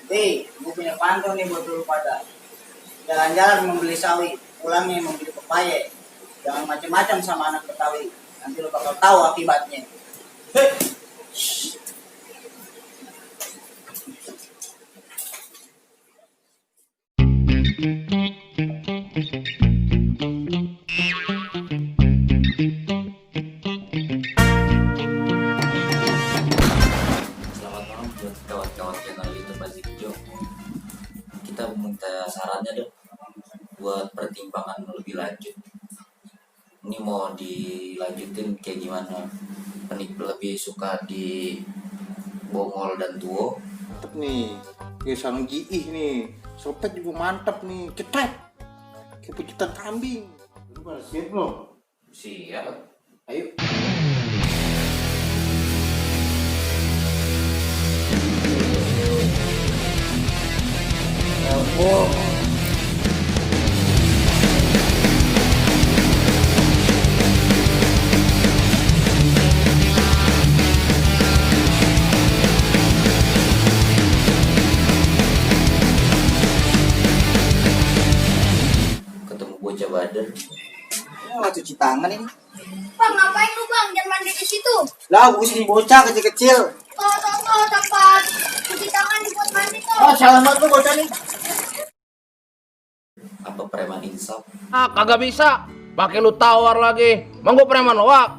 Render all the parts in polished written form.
Gue punya pantun nih buat dulu pada. Jalan-jalan membeli sawi, pulangnya membeli pepaya. Jangan macam-macam sama anak Betawi. Nanti lo bakal tahu akibatnya. Hei. Selamat malam buat kawan-kawan channel YouTube Aziz Jo. Kita minta sarannya dong buat pertimbangan lebih lanjut. Ini mau dilanjutin kayak gimana? Lebih suka di Bongol dan Tuo. Mantep nih, kayak sarung giih nih, sopet juga mantep nih, cetek, kayak pucutan kambing. Lu pada siap belum? Siap. Ayo. Oh. Ketemu bocah bader. Nggak cuci tangan ini. Bang, ngapain lu bang? Jangan mandi di situ. Lah, gue sini bocah kecil-kecil. Tuh, tempat cuci tangan dibuat mandi tuh. Oh, salah banget lu bocah nih. Apa preman insaf? Ah, kagak bisa. Pakai lu tawar lagi. Emang gua preman loak.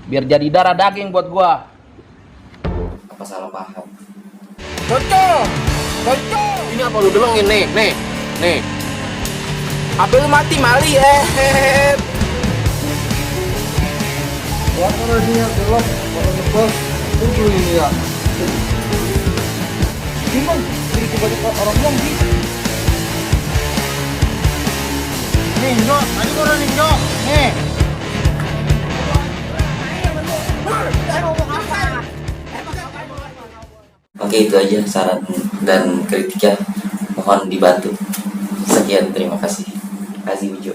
Biar jadi darah daging buat gua. Apa salah paham? Cocok. Ini apa lu delengin nih. Apa lu mati mali Warna dia gelap, warna bebas, itu ini ya. Gimana? Jadi kebanyakan orang bilang gitu. Ninjo, tadi orang ninjo, nih. Oke, itu aja saran dan kritiknya. Mohon dibantu. Sekian, terima kasih. Aziz Jo.